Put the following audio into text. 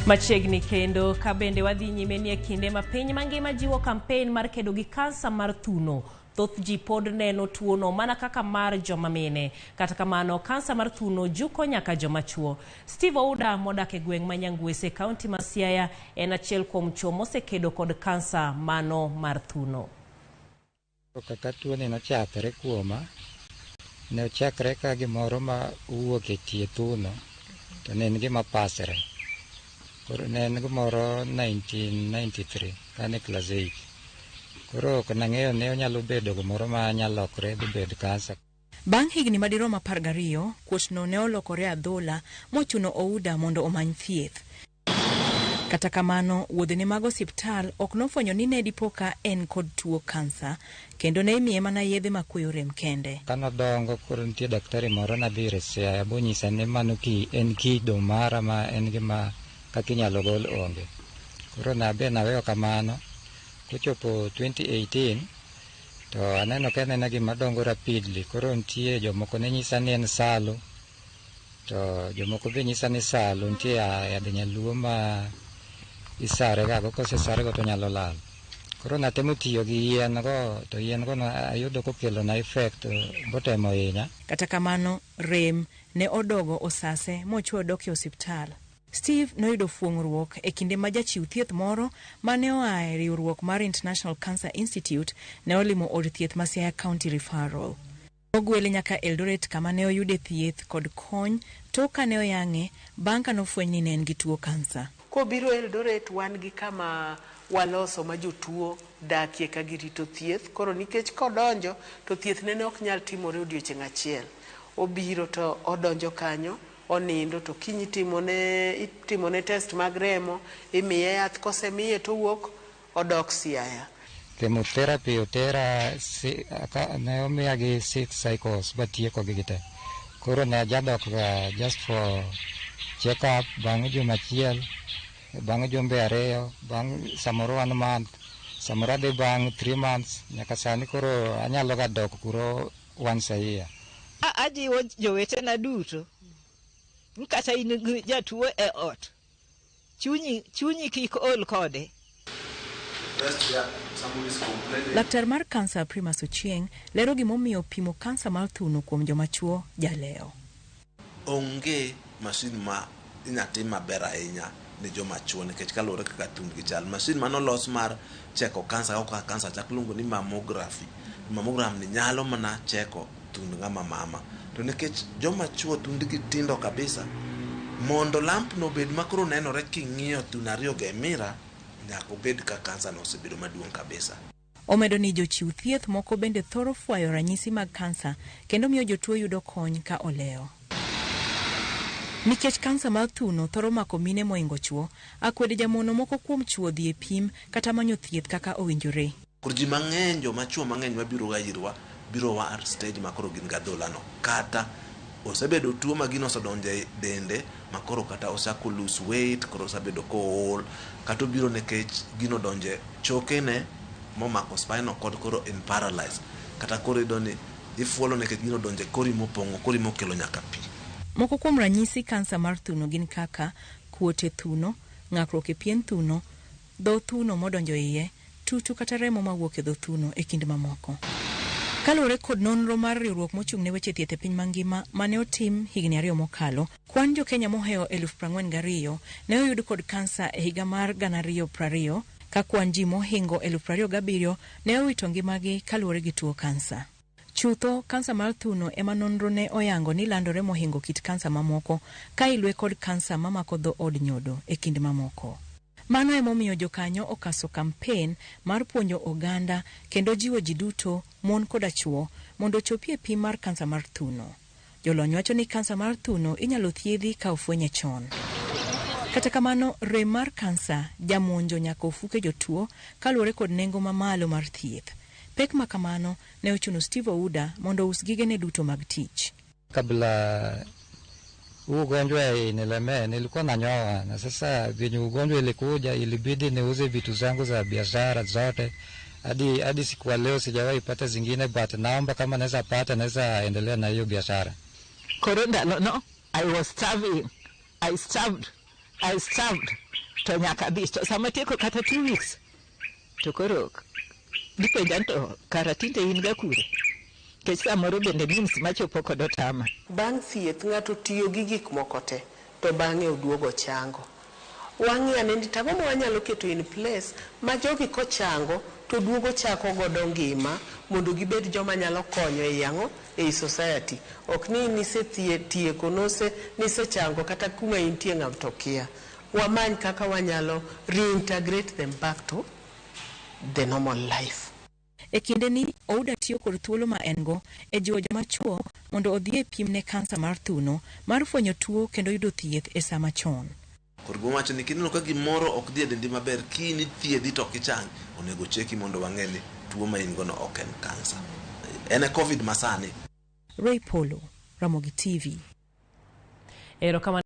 Machiegni kendo ka bende wadhi nyime ni e kinde ma piny mangima jiwo kampen mar kedo gi kansa mar thuno. Thoth ji pod neno tuono mana kaka mar joma mine. Kata kamano, kansa mar thuno juko nyaka joma chuo. Steve Ouda modak e gweng' ma Nyangwese, kaunti ma Siaya, en achiel kuom chuo mosekedo kod kansa mano mar thuno. Kaka tuoni nochakre kuoma, ne ochakre ka gimoro ma owuok e tie thuno, to ne en gima pasre. Koro ne en gimoro 1993 kane class 8. Koro ok nang'eyo ni onyalo bedo gimoro ma nyalo lokre bibed kansa. Bang' higni madirom 12, kuotno ne olokore adhola mochuno Ouda mondo omany thieth. Kata kamano, wuodhene mag osiptal ok nofwenyo ni ne dipo ka en kod tuo kansa, kendo ne imiye mana yedhe makweyo rem kende. Kanodongo koro nitie daktari moro nadhi ire Siaya bonyisa ni mano ki en kido mara ma en gima kaka inyalo gol onge. Koro nabe naweyo kamano. Kochopo 2018 to aneno ka en gima dongo rapidly. Koro nitie jomoko ne nyisa ni en salo, to jomoko be nyisa ni salo nitie yadh nyaluo ma isare ga go, kosesare go to onyalo lal. Koro natemo tiyo gi yien go, to yien go ayudo kokelo na effect botemo hinya. Kata kamano, rem ne odogo osase mochwe odok e osiptal. Steve noyudo fuong'ruok e kinde ma jachiw thieth moro mane oa e riwruok mar International Cancer Institute ne olimo od thieth ma Siaya County Referral. Ogwele nyaka Eldoret kama ne oyude thieth kod kony tok kane oyang'e bang' kanofweny ni ne en gi tuo kansa. Kobiro Eldoret wan gi kama waloso ma jotuo dakie ka girito thieth. Koro nikech kodonjo to thieth nene ok nyal timore odiochieng' achiel. Obiro to odonjo kanyo, onindo to kiny itimone test mag remo, imiye yath, kosemiye to owuok odok Siaya. Chemotherapy otera si, ka, ne omiya gi 6 cycles batieko gi te. Koro ne ajadok ga just for check up bang' juma achiel, bang' jumbe 2, bang' samoro 1 month, samoro adhi bang' 3 months, nyaka sani koro anyalo ga dok kuro once a year. Ajiwo jowetena duto ni kata in gi jatuo e ot, chunyi kik ol kode. Laktar mar kansa Primus Ochieng lero gimomiyo pimo kansa mar thuno kuom joma chuo jaleo. Onge masin ma inyalo tim maber ahinya ne joma chuo nikech kaluwore kaka thundgi chal. Masin manolos mar cheko kansa kaka kansa chak iluongo ni mammography. Mammogram ni nyalo mana cheko thund ng'ama mama. To nikech joma chuo thundgi tindo kabisa, mondo lamp no obed makoro nenore king'iyo thuno ariyo go e mira, nyaka obed ka kansa no osebedo maduong' kabisa. Omedo ni jochiw thieth moko bende thoro fwayo ranyisi mag kansa kendo miyo jotuo yudo kony ka olewo. Nikech kansa mar thuno thoro mako mine moingo chuo, akwede jamono moko kuom chuo dhi e pim kata manyo thieth kaka owinjore. Koro ji mang'eny, joma chuo mang'eny mabiro ga irwa, biro war stage ma koro gin gadhola no. Kata osebedo tuo ma gino osedonjo e dende, ma koro kata osechako lose weight, koro osebedo kool, kata obiro nikech gino odonjo e chokene momako spinal cord koro in paralyzed. Kata koro iyudo ni ifuolo nikech gino odonjo e kori mopong'o, kori mokelo nyaka pi. Moko kuom ranyisi kansa mar thuno gin kaka kuot e thuno, ng'akruok e pien thuno, dho thuno modonjo iye, tutu kata remo mawuok e dho thuno e kind mamoko. Kaluwore kod nonro mar riwruok mochung' ne weche thieth e piny mangima mane otim higni 2 mokalo, kwan jo-Kenya mohewo 42,000 ne oyud kod kansa e higa mar 2020, ka kwan ji mohingo 27,000 ne owito ngimagi kaluwore gi tuo kansa. Chutho, kansa mar thuno ema nonro ne oyango ni landore mohingo kit kansa mamoko ka ilwe kod kansa mamako dho od nyodo e kind mamoko. Mano emomiyo jokanyo okaso kampen mar puonjo oganda kendo jiwo ji duto, mon koda chuo, mondo ochopi e pim mar kansa mar thuno. Jolony wacho ni kansa mar thuno inyalo thiedhi ka ofwenye chon. Kata kamano, rem mar kansa jamonjo nyaka ofuke jotuo kaluwore kod nengo mamalo mar thieth. Pek ma kamano ne ochuno Steve Ouda mondo ous gigene duto mag tich. Kabla huu ugonjwa inilemee, nilikuwa nanyoa, na sasa venye ugonjwa ilikuja ilibidi niuze vitu zangu za biashara zote. Hadi siku ya leo sijawahi pata zingine, but naomba kama naweza pata naweza endelea na hiyo biashara. Koro ndalo no, I was starving. I starved. I starved. To nyaka adhi to sama atieko kata 2 weeks to koro gipenja ni to kara tinde in ga kure, nikech samoro bende means machopo kod otama. Bang' thieth ng'ato tiyo gi gik moko te to bang'e oduogo chango. Wang'i ane ni tang'o ma wanyalo keto in place ma jogi kochango to duogo chako godo ngima mondo gibed joma nyalo konyo ei ang'o, ei society. Ok ni nisetieko nose nisechango kata kuma intie ng'ato kia. Wamany kaka wanyalo reintegrate them back to the normal life. E kindeni, Ouda tiyo kod thuolo ma en-go e jiwo joma chwo mondo odhi e pim ne kansa mar thuno mar fwenyo tuo kendo yudo thieth e sama chon. Koro gima wacho ni kineno ka gimoro ok dhi e dendi maber, kiny ithiedhi to ok ichang, onego cheki mondo wang'e ni tuo ma in go no ok en kansa. En e COVID masani. Ray Polo, Ramogi TV. Erokamano.